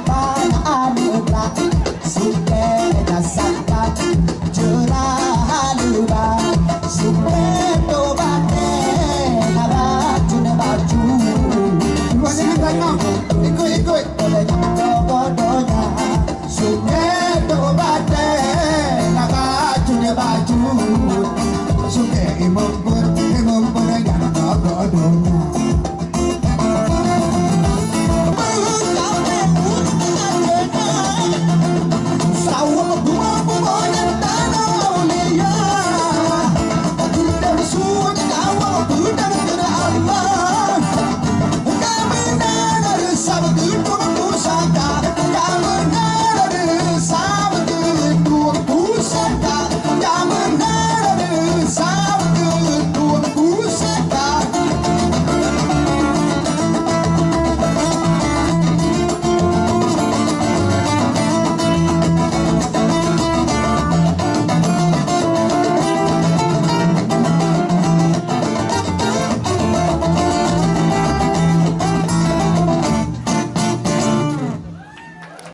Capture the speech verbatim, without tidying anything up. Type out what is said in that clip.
Ban aneuk blah, sukée jasad blah, jeurah luba, sukée tobaté na bacut-bacut. Ikut, ikut, ikut. Ikut, ikut. Oleh nyan donya, sukée tobaté na bacut-bacut. Sukée imum